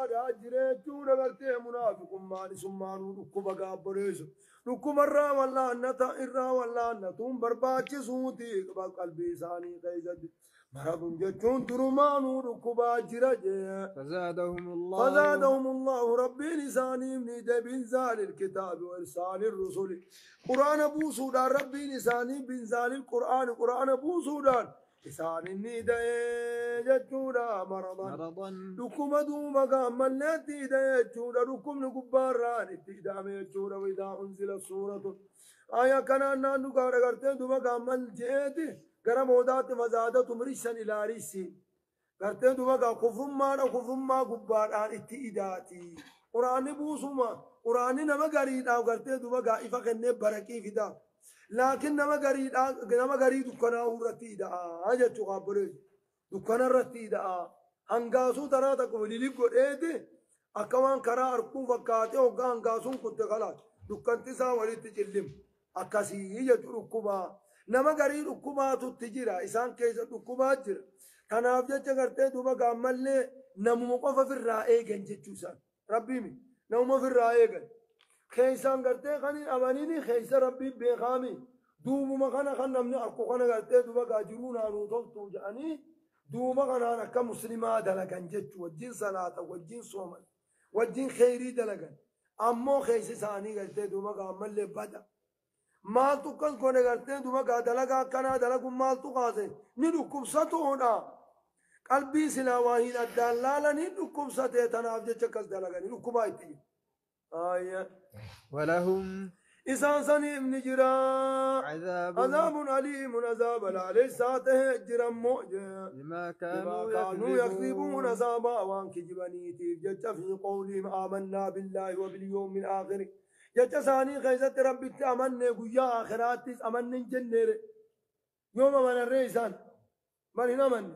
Dhukkubaadhaa jira jechuudha gartee munaafiqummaan isummaanuu dhukkuba gaabboleessu. Dhukkubarraa wallaannata irraa wallaannatuun barbaachisuuti qalbii isaanii keessatti. Maradun jechuun durumaanuu dhukkubaa jira jee. فزادهم الله فزادهم الله ربين إسانيم نيد بإنزال الكتاب وإرسال الرسل. قرآن بوسودان ربين إسانيم بإنزال القرآن قرآن بوسودان إسان نيد جتودا مرضا. مرضا Dhukkuba duuba gaammallee itti hidha jechuudha. Dhukkubni gubbaarraan itti hidhame jechuudha. Idaa unzila suuratu. Aya kanaan naan dhugaadha gartee duuba gaammal je'eeti gara moodaatti fazaadatu mirisan ilaa risi. Gartee duuba gaa kufrummaadha kufrummaa gubbaadhaan itti hidaati. Quraanni buusuma. Quraanni nama gariidhaaf gartee duuba gaa ifa kennee baraqii fida. Laakiin nama gariidhaa nama garii dukkanaa'uu irratti hidhaa jechuudha obboleessi. Dukkana irratti hidhaa. Hangaasuu taraa takka waliin godheeti akka waan karaa arkuu fakkaatee hoggaa hangaasuun kutte kalaat dukkanti isaa walitti cillimu akkasii jechuun dhukkubaa nama garii dhukkubaatutti jira isaan keessa dhukkubaa jira kanaaf jecha gartee duuba gaammallee namuma qofa ofirraa eegan jechuu isaan rabbiimi namuma ofirraa eegan keessaan gartee kan hin amanini keessa rabbiin beekaami duubuma kana kan namni arku kana gartee duuba gaa jiruu naanuu toltuu jedhanii duuba kanaan akka muslimaa dalagan jechuu wajjin salaata wajjin sooman wajjin kheyrii dalagan ammoo keessa isaanii gartee duuba gaa ammallee bada maaltu akkas godhe gartee duuba gaa dalagaa akkanaa dalaguun maaltu kaase ni dhukkubsatuudha qalbii silaa waa hin addaan laalanii dhukkubsatee tanaaf jecha akkas dalaganii dhukkubaa itti jiru. Ayya. ولهم Isaan saniif ni jira. عذاب Azaabun aliimun azaaba laalessaa ta'e jirammoo jee. بما بما كانوا كانوا يكذبون يكذبون عذابا وان كجبنيتي جج في قولهم آمنا بالله وباليوم الآخر جج ثاني خيزت ربي أمنا قيا آخرات أمنا جنة يوم من الرئيسان من هنا من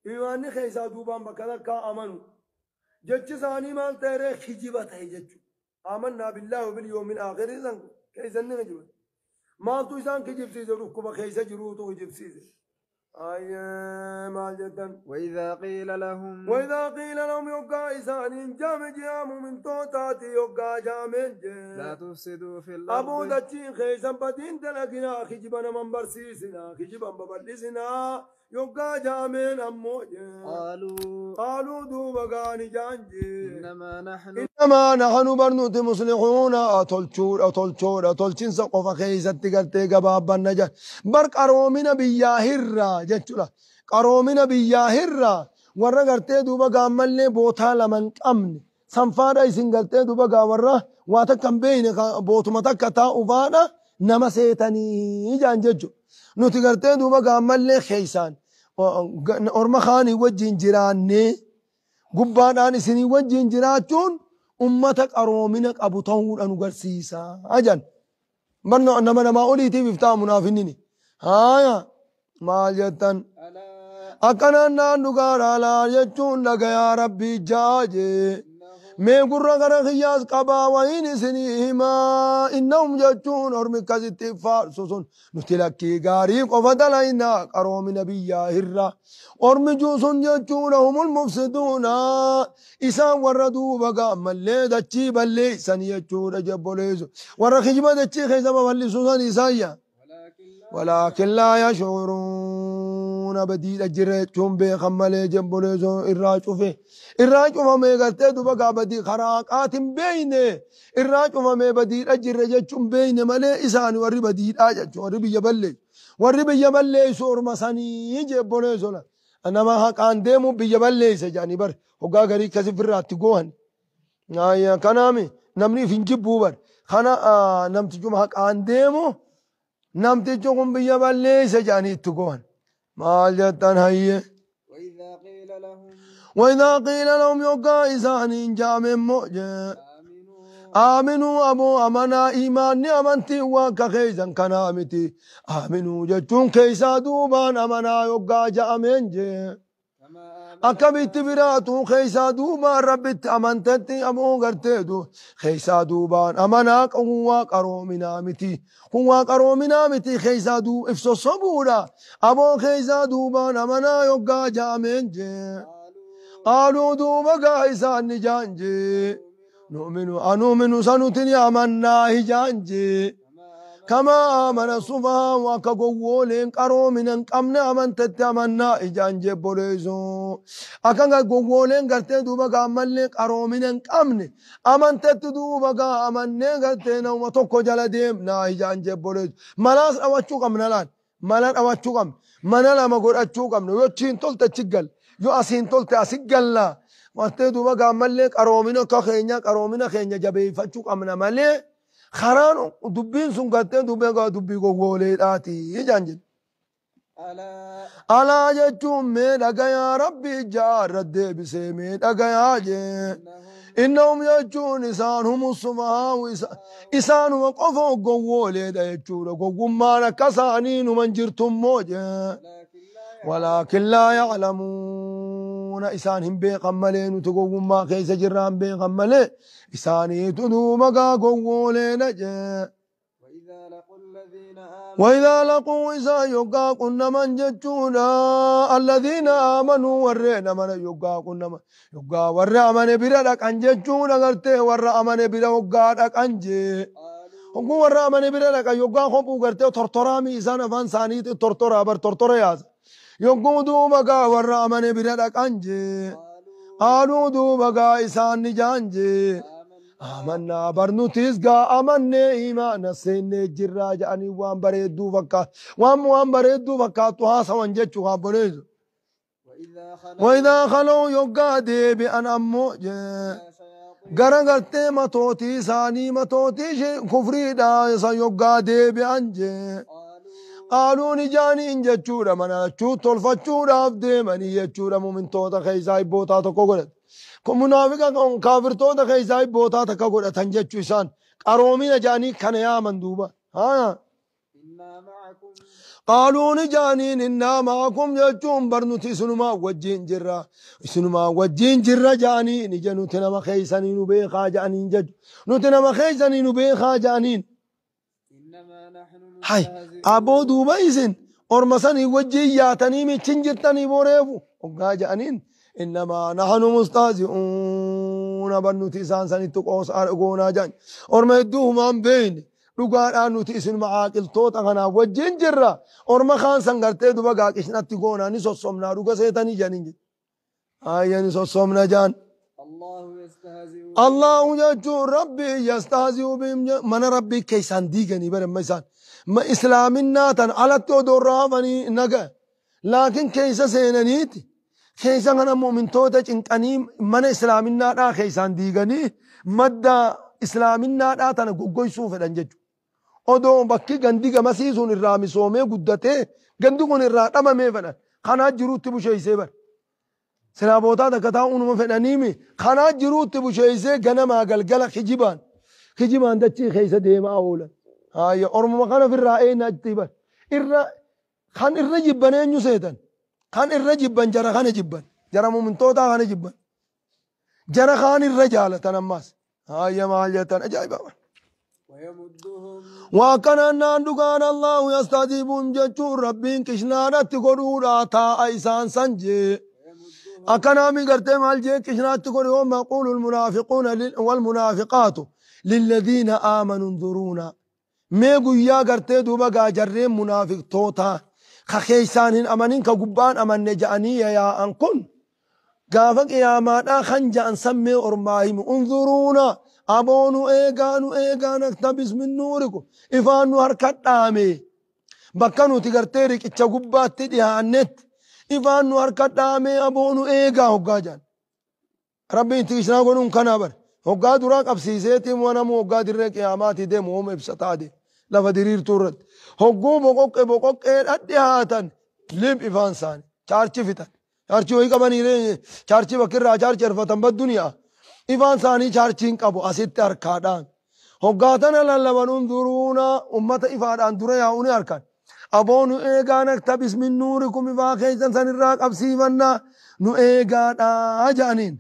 إيمان خيزا دوبان بكذا كا أمنوا جج ثاني مال تيري خجبته جج آمنا بالله وباليوم الآخر إذن كيزن نجبت ما تو إنسان كجب سيزه ركوبة خيزة جروتو كجب سيزه أي مال جدا وإذا قيل لهم وإذا قيل لهم يوقع إسان جام جام من توتاتي يوقع جام لا تفسدوا في أبو الأرض دتشين خيسا بدين تلقنا خجبنا من برسيسنا خجبا ببلسنا يوقع جامين أمو قالوا قالوا دوبا غاني جانجي إنما نحن إنما نحن برنوت مصلحون أتولشور أتولشور أتولشين سقف خيسة تقرتي قبابا نجا بر قرومنا بياهرة جتشولا قرومنا بياهرة ورا قرتي دوبا قامل بوتا لمن أمن سنفارا إسن قرتي دوبا قاورا واتكم بين بوتما تكتا أفانا نما سيتني جان ججو نوتي قرتي دوبا قامل خيسان أرما خاني وجين جيراني gubbaadhaan isinii wajjin jiraachuun ummata qaroomina qabu ta'uudha nu garsiisa ajan barno nama namaa oliitiif iftaa munaafinnini haaya maal jettan ألا akkanaan naan dhugaadha laa jechuun dhagayaa rabbii jaaje إنهم mee gurra gara kiyyaas qabaa wayin isinii himaa innahum jechuun ormi akkasitti faarsu sun nuti lakkii gaarii qofa dalaynaa qaroomina biyyaa hirra ormi sun jechuudha humul mufsiduuna isaan warra duuba gaammallee dachii balleeysan jechuudha jebboleessu warra kijiba dachii keessa babal'isu san isaan yaa ولكن لا ولكن لا يشعرون بديل أجر بيخم مالي جنبوليزو إراجو فيه إراجو فمي قرتي دوبا بدي خراقات بينه إراجو فمي بديل أجر جتشون بينه مالي إسان وري بديل أجر وري بيبلي وري بيبلي سور مساني جنبوليزو لا أنا ما حق عندهم بيبلي سجاني بر هوغا غري كسي فرات جوهن آيا كنامي نمني فينجبو بر خنا نمتجو ما حق عندهم namtichi kun biyya balleeysa jedhanii itti gohan maal jettan hayye وإذا قيل لهم وإذا قيل لهم يوقع إسانين جامع مؤجي آمنوا آمنوا أبو أمنا إيماني أمنتي وكا خيزا كنامتي آمنوا جتون كيسا دوبان أمنا يوقع جامع جي كما آمن Akkamitti biraatu keessa duubaan rabbitti amantetti ammoo garteetu keessa duubaan amanaa kun waa qaroominaa miti kun waa qaroominaa miti keessa duub if sossobuudha aboo keessa duubaan amanaa yoggaa jaameen jee. Qaaluu duuba gaa isaan ni jaanji. Nu'minu anu'minu sanuti ni amannaa hijaanji. كما Kamaa amana sufahaa akka gowwooleen qaroomina hin qabne amantetti amannaa ijaan jebboleessu. Akka gowwooleen gartee duuba gaa ammallee qaroomina hin qabne amantetti duuba gaa amannee gartee nama tokko jala deemnaa ijaan jebboleessu. Malaas dhawachuu qabna laal. Mala dhawachuu qabna. Mana lama godhachuu qabna. Yoo achiin tolte achi galla. Yoo asiin tolte asi galla. Gartee duuba gaa ammallee qaroomina akka keenya qaroomina keenya jabeeffachuu qabna malee. Karaan dubbiin sun gartee dubbii gaa dubbii gowwooleedhaati jaan jedhu. ألا Alaa jechuun mee dhagayaa rabbi ijaarra deebisee mee dhagayaa jee. إنهم Innahum jechuun isaan humu sufahaa isaanuma qofa gowwooleedha jechuudha. Gowwummaan akka isaanii numan jirtummoo jee. ولكن لا ولكن لا يعلمون إسان هم بيقا ملي نتقو ما كيس جران بيقا ملي إساني تدوما قولين جي وإذا لقوا الذين آمنوا وإذا لقوا إذا يقا كنا من جتشونا الذين آمنوا ورينا من يقا كنا من يقا ور أمن برا أن جتشونا قرتي ور أمن برا وقا أنجي قالوا Hogguu warra amane bira dhaqa yoggaa kophuu gartee tortoraami isaan afaan isaaniitti tortoraa bar tortora yaasa. Yogguu duuba gaa warra amane bira dhaqan jee. قالوا Haaluu duuba gaa isaan ni jaan jee. آمنا Amannaa bar nutis gaa amannee imaana seennee jirraa jedhanii waan bareedduu fakkaatu. Waan bareedduu fakkaattu haasawan jechuu kaabboleessu. وإذا خلوا Wayidaa kaloo yoggaa deebi'an ammoo jee. إلى شياطين Gara gartee matootii isaanii matootii ishee kufriidha isa yoggaa deebi'an jee. قالوا Qaaluun ijaaniin jechuudha mana lachuu tolfachuudhaaf deemanii jechuudha mumintoota keessaa hibbootaa tokko godhatan. Kun munaafiqa kaafirtoota keessaa hibbootaa takka godhatan jechuu isaan qaroomina jaanii kana yaaman duuba. Haa. إنا معكم Qaaluun ijaaniin innaa ma'akum jechuun bar nuti isinumaa wajjin jirra. Isinumaa wajjin jirra jaanii ni je nuti nama keessanii nu beekaa jaaniin jechu. Nuti nama keessanii nu beekaa jaaniin. إنما نحن Hay مستهزئون aboo duuba isin orma sanii wajjin yaatanii michin jirtanii boreefu hoggaa jedhaniin innamaa nahnu mustahzi'uun bar nuti isaan sanitti qoosaa goonaa jedhan orma hedduu humaan beeyne dhugaadhaan nuti isinuma caaqiltoota kanaa wajjin jirra orma kaan san gartee duba gaaqishnatti goonaa ni sossomnaa dhuga seetanii jedhaniin jedhe ayya ni sossomna jedhan. الله يستهزئ Allahu jechuun rabbi yastahzi'u bihim mana rabbii keessaan diiganii bare amma isaan ma islaaminaa tan alatti odoo irraa hafanii naga laakiin keessa seenaniiti keessa kana mu'mintoota cinqanii mana islaaminaadhaa keessaan diiganii madda islaaminaadhaa tana goggoysuu fedhan jechuudha. Odoo bakki gandi gamasii sun irraa misoomee guddatee gandi kun irraa dhabamee fedhan kanaa jiruutti busheessee bara. Silaa bootaa takka taa'uunuma fedhaniimi kanaa jiruutti busheessee ganamaa galgala kijibaan kijibaan dachii keessa deemaa oolan. Haayya ormuma kana ofirraa eenyatti bar irra kan irra jibban eenyu seetan kan irra jibban jara kana jibban jara mumintootaa kana jibban jara kaan irra jaalatan ammaas. Haayya maal jettan ajaa'iba. ويمدهم Waa akkanaan dhugaan Allahu yastadiibuun jechuun rabbiin qishnaadhatti godhuudha taa'a isaan san jee. ويمدهم Akkanaami gartee maal jee qishnaatti godhe wama yaquulu almunaafiquuna walmunaafiqaatu lilladhiina aamanuu nduruuna. Mee guyyaa gartee duuba gaa jarreen munaafiqtoota ka keeysaan hin amanin ka gubbaan amanne ja'anii yaa'an kun gaafa qiyaamaadhaa kan ja'an san mee ormaa himu unzuruuna aboo nu eegaa nu eegaa naktabis min nuurikum ifaan nu harka dhaame bakka nuti gartee riqicha gubbaatti dhiyaannetti ifaan nu harka dhaame aboo nu eegaa hoggaa ja'an. Rabbiin itti qishnaa godhuun kanaa bare hoggaa duraa qabsiiseeti manamu hoggaa dirree qiyaamaatii deemu hooma ibsataa deemu lafa diriirtuu irratti hogguu boqoqqee boqoqqee dhadhihaatan lib ifaan isaanii chaarchi fixan chaarchii wayii qabanii chaarchii bakkirraa chaarchi erfatan badduniyaa ifaan isaanii chaarchii hin qabu asitti harkaadhaan hoggaa tana lallaban unduruuna ummata ifaadhaan dura yaa'u ni harkan aboo nu eegaa naktabis min nuurikum ifaa keessan sanirraa qabsiifannaa nu eegaadhaa ja'aniin.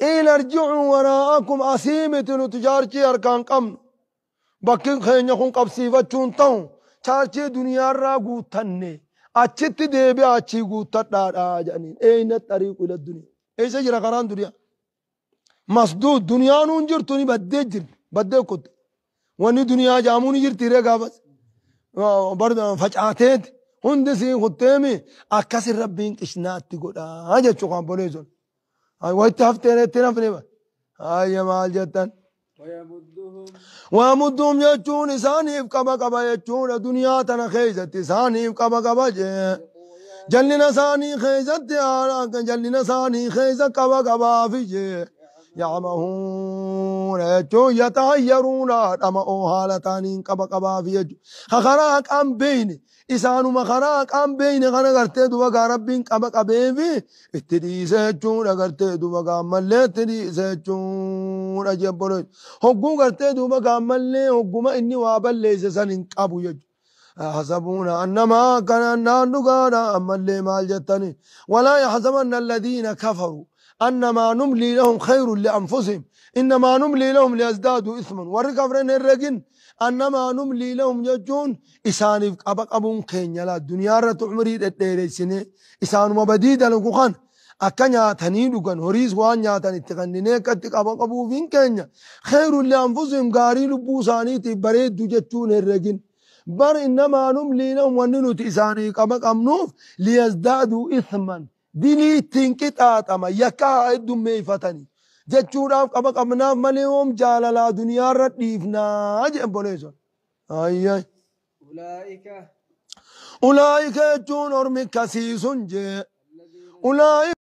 Qiila irji'uu waraa'akum asii miti nuti chaarchii harkaan qabnu bakki keenya kun qabsiifachuun ta'u chaarchii duniyaarraa guuttanne achitti deebi'a achii guuttadhaadhaa jedhaniin eeyna xariiqu ila duniyaa. Eessa jira karaan duniyaa? Masduud duniyaan hun jirtu ni baddee jirti. Baddee kutte. Wanni duniyaa jaamuun ni jirti ree gaafas. Facaateeti. Hundi siin kutteemi akkasin rabbiin qishnaatti godhaa jechuu kan boleessun. Waitti hafteen itti hafne ba. Ayya maal jettan. ويمدهم Waa mudduum jechuun isaaniif qaba qaba jechuudha duniyaa tana keessatti isaaniif qaba qaba jee. Jallina isaanii keessatti jallina isaanii keessa qaba qabaafi jee. Yacmahuuna jechuun yataayyaruuna dhama'oo haala ta'aniin qaba qabaafi jechuudha. Ka karaa haqaan beeyne isaanuma karaa haqaan beeyne kana gartee duba gaa rabbiin qaba qabeefi itti dhiise jechuudha gartee duba gaa ammallee itti dhiise jechuudha jebboloo. Hogguu gartee duba gaa ammallee hogguma inni waa balleesse san hin qabu jechuudha. يحسبون أنما كان نغانا أما اللي مال جتني ولا يحسبن الذين كفروا أنما نملي لهم خير لأنفسهم إنما نملي لهم ليزدادوا إثما وركفرين الرجن أنما نملي لهم ججون إسان أبق أبون كينيا لا الدنيا رت عمري الديرسنة إسان مبديد لقوخان akka nyaatanii dhugan horiis waan nyaatan itti kenninee akkatti qaba qabuuf hin keenya khayru lianfusihim gaarii lubbuu isaaniitiif bareeddu jechuun herregin bar innamaa numlii lahum wanni nuti isaanii qaba qabnuuf liyazdaaduu ithman dilii ittiin qixaaxama yakka haa heddummeeffatanii jechuudhaaf qaba qabnaaf malee hoom jaalalaa duniyaarra dhiifnaa jedhe obboleesson. Ayyay. أولئك Ulaa'ika jechuun ormi kasiisun jee. الذين Ulaa'ika